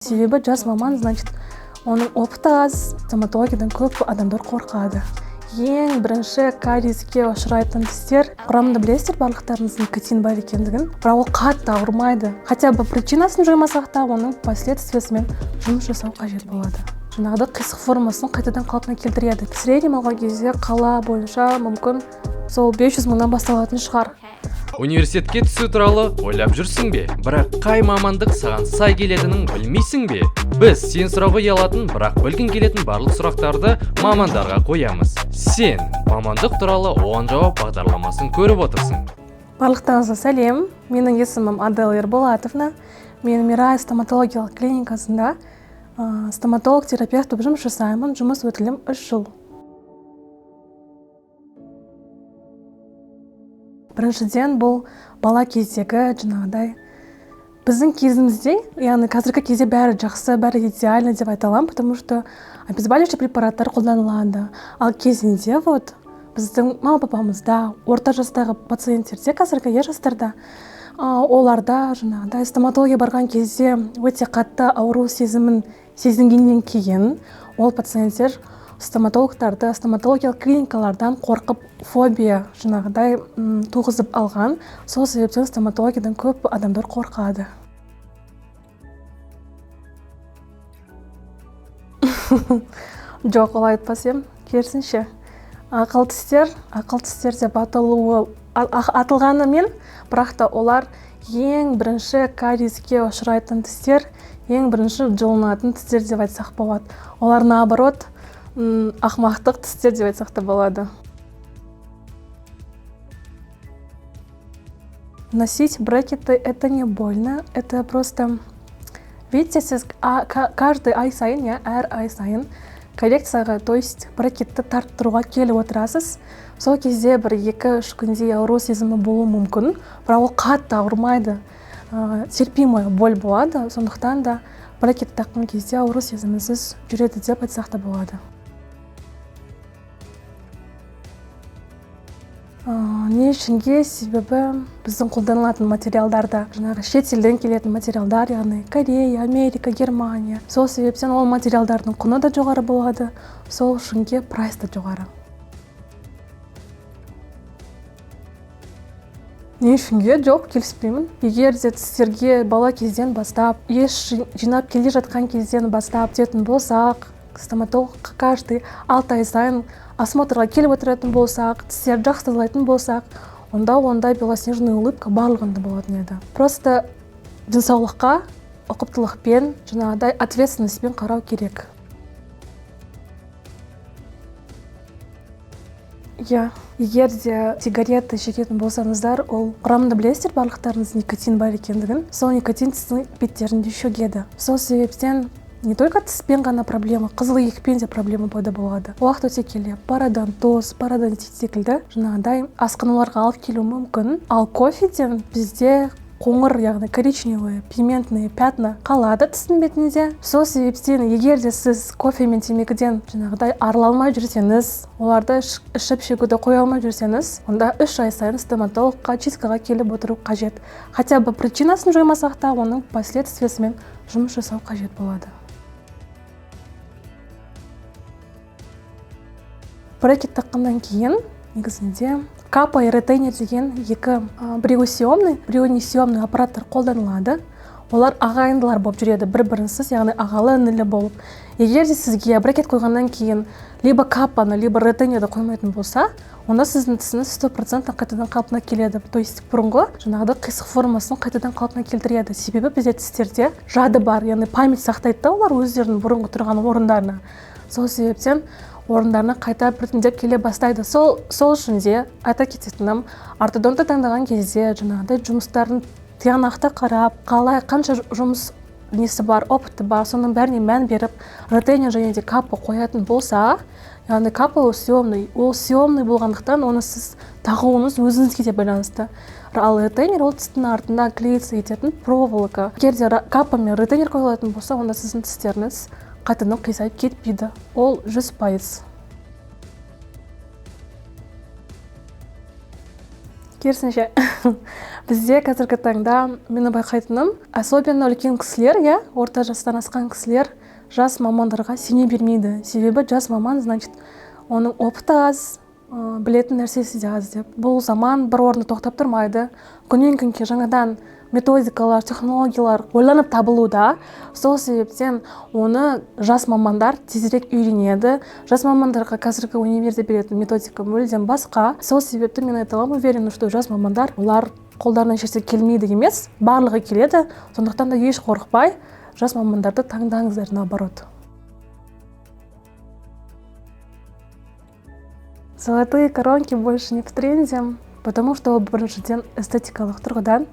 Себебі жас маман, значит, оның опыты аз. Стоматологиядан көп адамдар қорқады. Ең бірінші кариеске ұшырайтын тістер. Құрамында, білесіздер барлықтарыңыз, никотин бар екендігін, бірақ ол қатты ауырмайды. Хотя бы причинасын жоймасақ та, оның последствиясымен жұмыс жасау қажет болады. Жаңағыдай қисық формасын қайтадан қалпына келтіреді. В среднем алған кезде қала бойынша мүмкін сол 500 мыңнан басталатын шығар. Университетке түсу туралы ойлап жүрсің бе? Бірақ қай мамандық саған сай келетінін білмейсің бе? Біз сен сұрауға ұялатын, бірақ білгің келетін барлық сұрақтарды мамандарға қоямыз. Сен мамандық туралы оған жауап бағдарламасын көріп отырсың. Барлықтарыңызға сәлем! Менің есімім Аделла Ерболатовна. Мен Мирай стоматологиялық клиникасында стоматолог терапевт болып жұмыс жасаймын. Жұмыс өтілім 3 жыл. Біріншіден, бұл бала кездегі жаңағыдай, біздің кезімізде, яғни қазіргі кезде бәрі жақсы, бәрі идеально деп айта аламын, потому что обезболивающий препараттар қолданылады. Ал кезінде, вот, біздің мама папамызда, орта жастағы пациенттерде, қазіргі жастарда, оларда жаңағыдай стоматология барған кезде өте қатты ауру сезімін сезінгеннен кейін ол пациенттер стоматологтарды, стоматологиялық клиникалардан қорқып, фобия жаңағыдай туғызып алған. Сол себептен стоматологиядан көп адамдар қорқады. Жоқ, олай айтпас едім. Керісінше, ақыл тістер, ақыл тістер деп аталуы аталғанымен, бірақ та олар ең бірінші кариеске ұшырайтын тістер, ең бірінші жұлынатын тістер деп айтсақ болады. Олар, наоборот, ақымақтық тістер деп айтсақ та болады. Носить брекеты — это не больно, это просто, видите, сіз каждый ай сайын, иә, әр ай сайын коррекцияға, то есть брекетті тарттыруға келіп отырасыз. Сол кезде бір 2-3 күндей ауру сезімі болуы мүмкін, бірақ ол қатты ауырмайды, терпимая боль болады. Сондықтан да брекет таққан кезде ауру сезімінсіз жүреді деп айтсақ та болады. Не үшінге? Себебі біздің қолданылатын материалдарда жаңағы шетелден келетін материалдар, яғни Корея, Америка, Германия. Сол себептен ол материалдардың құны да жоғары болады, сол үшінге прайс та жоғары. Не үшінге? Жоқ, келіспеймін. Егер де тістерге бала кезден бастап, еш жинап келе жатқан кезден бастап түсетін болсақ, стоматологқа каждый 6 ай сайын осмотрға келіп отыратын болсақ, тістерді жақсы тазалайтын болсақ, онда ондай белоснежный улыбка барлығында болатын еді. Просто денсаулыққа ұқыптылықпен, жаңағыдай ответственностьпен қарау керек. Иә, егер де сигарета шегетін болсаңыздар, ол құрамында, білесіздер барлықтарыңыз, никотин бар екендігін. Сол никотин тістің беттерінде шөгеді. Сол себептен не только тіспен ғана проблема, қызыл иекпен де проблема пайда болады. Уақыт өте келе пародонтоз, пародонтит секілді жаңағыдай асқынуларға алып келуі мүмкін. Ал кофеден бізде қоңыр, яғни коричневые пигментные пятна қалады тістің бетінде. Сол себептен егер де сіз кофе мен темекіден жаңағыдай арыла алмай жүрсеңіз, оларды ішіп шегуді қоя алмай жүрсеңіз, онда 3 ай сайын стоматологқа чисткаға келіп отыру қажет. Хотя бы причинасын жоймасақ та, оның последствиясымен жұмыс жасау қажет болады. Брекет таққаннан кейін негізінде капа и ретейнер деген екі, біреуі съемный, біреуі несъемный аппараттар қолданылады. Олар ағайындылар болып жүреді бір бірінсіз, яғни ағалы інілі болып. Егер де сізге брекет қойғаннан кейін либо капаны, либо ретейнерді қоймайтын болса, онда сіздің тісіңіз 100% қайтадан қалпына келеді, то есть бұрынғы жаңағыдай қисық формасын қайтадан қалпына келтіреді. Себебі бізде тістерде жады бар, яғни память сақтайды да олар өздерінің бұрынғы тұрған орындарына. Сол себептен орындарына қайта біртіндеп келе бастайды. Сол үшін де айта кететінім, ортодонтты таңдаған кезде жаңағыдай жұмыстарын тиянақты қарап, қалай, қанша жұмыс несі бар, опыты бар, соның бәріне мән беріп, ретейнер және де капа қоятын болса. Яғни капа ол съемный, ол съемный болғандықтан, оны сіз тағуыңыз өзіңізге де байланысты. Ал ретейнер ол тістің артында клеиться ететін проволока. Егер де капа мен ретейнер қойылатын болса, онда сіздің тістеріңіз қайтадан қисайып кетпейді, ол 100%. Керісінше, бізде қазіргі таңда мені байқайтыным, особенно үлкен кісілер, иә, орта жастан асқан кісілер жас мамандарға сене бермейді. Себебі жас маман, значит, оның опыты аз, білетін нәрсесі де аз деп. Бұл заман бір орында тоқтап тұрмайды. Күннен күнге жаңадан методикалар, технологиялар ойланып табылуда. Сол себептен оны жас мамандар тезірек үйренеді. Жас мамандарға қазіргі универде беретін методика мүлдем басқа. Сол себепті мен айта аламын, уверена, что жас мамандар, олар қолдарынан ешнәрсе келмейді емес, барлығы келеді. Сондықтан да еш қорықпай жас мамандарды таңдаңыздар, наоборот. Золотые коронки больше не в тренде, потому что ол біріншіден эстетикалық тұрғыдан,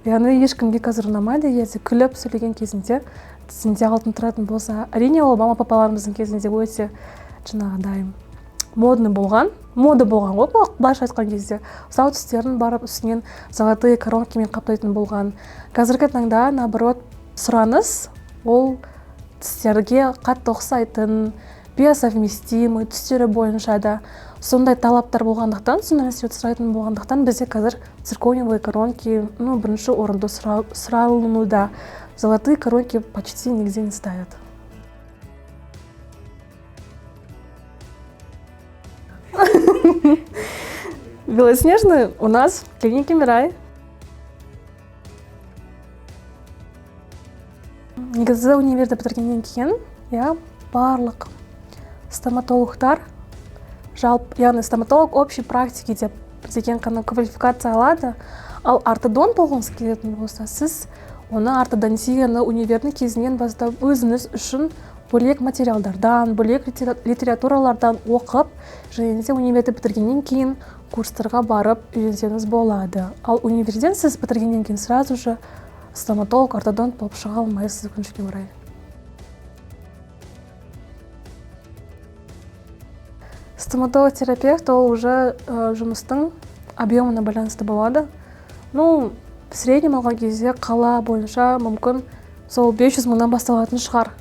яғни ешкімге қазір ұнамайды, егер де күліп сөйлеген кезінде тісінде алтын тұратын болса. Әрине, ол мама папаларымыздың кезінде өте жаңағыдай модный болған, мода болған ғой, бұл былайша айтқан кезде. Сау тістерін барып үстінен золотые коронкамен қаптайтын болған. Қазіргі таңда, наоборот, сұраныс ол тістерге қатты ұқсайтын, биосовместимый, түстері бойынша да сондай талаптар болғандықтан, сондай нәрселерді сұрайтын болғандықтан, бізде қазір циркониевые коронки, бірінші орында сұралынуда. Золотые коронки почти нигде не ставят. Белоснежный у нас в клинике Мирай. Негізі универді бітіргеннен кейін, иә, барлық стоматологтар, жалпы, яғни стоматолог общей практики деп деген қана квалификация алады. Ал ортодонт болғыңыз келетін болса, сіз оны ортодонтияны универдің кезінен бастап өзіңіз үшін бөлек материалдардан, бөлек литературалардан оқып, және де универді бітіргеннен кейін курстарға барып үйренсеңіз болады. Ал универден сіз бітіргеннен кейін сразу же стоматолог, ортодонт болып шыға алмайсыз, өкінішке орай. Стоматолог-терапевт ол уже жұмыстың объемына байланысты болады. В среднем алған кезде қала бойынша мүмкін сол 500 мыңнан басталатын шығар.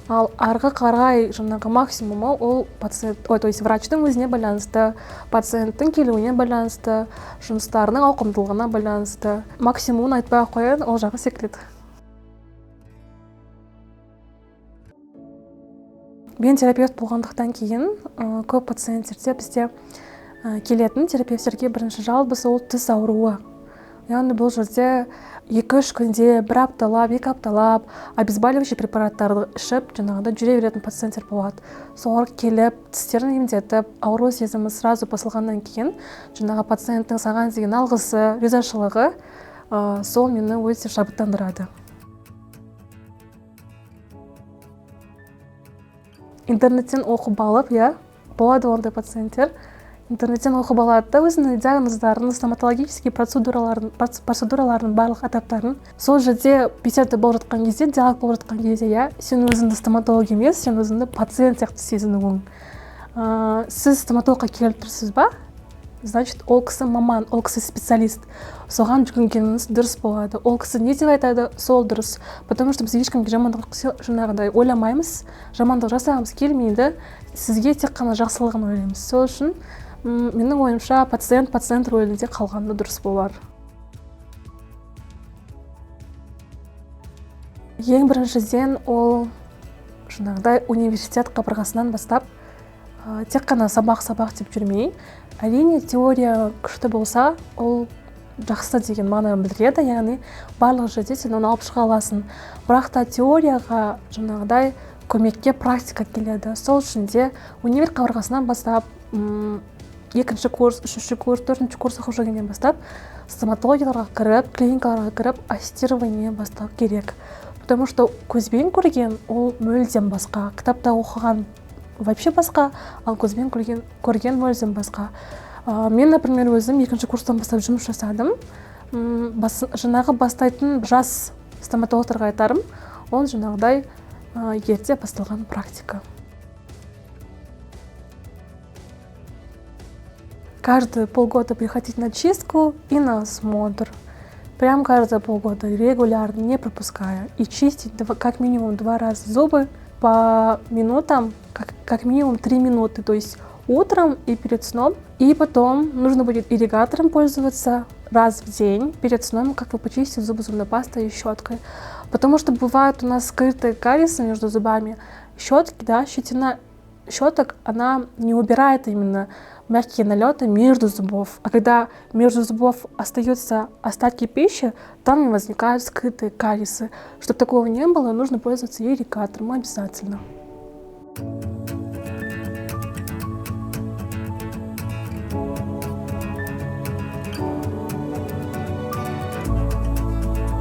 Ал арғы қарай жаңағы максимумы ол пациент, ой, то есть врачтың өзіне байланысты, пациенттің келуіне байланысты, жұмыстарының ауқымдылығына байланысты. Максимумын айтпай ақ қояйын, ол жағы секрет. Мен терапевт болғандықтан кейін көп пациенттерде бізде келетін терапевттерге бірінші жалобасы ол тіс ауруы. Яғни бұл жерде екі-үш күнде, бір апталап, екі апталап обезболивающий препараттарды ішіп, жаңағыдай жүре беретін пациенттер болады. Солар келіп, тістерін емдетіп, ауру сезімі сразу басылғаннан кейін жаңағы пациенттің саған деген алғысы, ризашылығы, сол мені өте шабыттандырады. Интернеттен оқып алып, иә, болады ондай пациенттер. Интернеттен оқып алады да өзінің диагноздарын, стоматологический процедураларын, барлық этаптарын. Сол жерде беседа болып жатқан кезде, диалог болып жатқан кезде, иә, сен өзіңді стоматолог емес, сен өзіңді пациент сияқты сезінуің. Сіз стоматологқа келіп тұрсыз ба? Значит, ол кісі маман, ол кісі специалист. Соған жүгінгеніңіз дұрыс болады. Ол кісі не деп айтады, сол дұрыс. Потому что біз ешкімге жамандық жаңағыдай ойламаймыз, жамандық жасағымыз келмейді. Сізге тек қана жақсылығын ойлаймыз. Сол үшін, менің ойымша, пациент пациент рөлінде қалғаны дұрыс болар. Ең біріншіден ол жаңағыдай университет қабырғасынан бастап, тек қана сабақ-сабақ деп жүрмей, әрине теория күшті болса, ол жақсы деген мағынаны білдіреді, яғни барлық жерде сен оны алып шыға аласың. Бірақ та теорияға жаңағыдай көмекке практика келеді. Сол үшін де универ қабырғасынан бастап, екінші курс, үшінші курс, төртінші курс оқып жүргеннен бастап стоматологияларға кіріп, клиникаларға кіріп, ассистирование бастау керек. Потому что көзбен көрген ол мүлдем басқа, кітапта оқыған вообще басқа, ал көзбен көрген мүлдем басқа. Мен, например, өзім екінші курстан бастап жұмыс жасадым. Жаңағы бастайтын жас стоматологтарға айтарым, ол жаңағыдай, ерте басталған практика. Каждые полгода приходить на чистку и на осмотр. Прям каждые полгода, регулярно, не пропуская. И чистить как минимум 2 раза зубы по минутам, как минимум 3 минуты. То есть утром и перед сном. И потом нужно будет ирригатором пользоваться раз в день перед сном, как вы почистите зубы зубной пастой и щеткой. Потому что бывают у нас скрытые кариесы между зубами. Щетки, да, щетина щеток, она не убирает именно мягкие налеты между зубов. А когда между зубов остаются остатки пищи, там и возникают скрытые кариесы. Чтобы такого не было, нужно пользоваться ирригатором обязательно.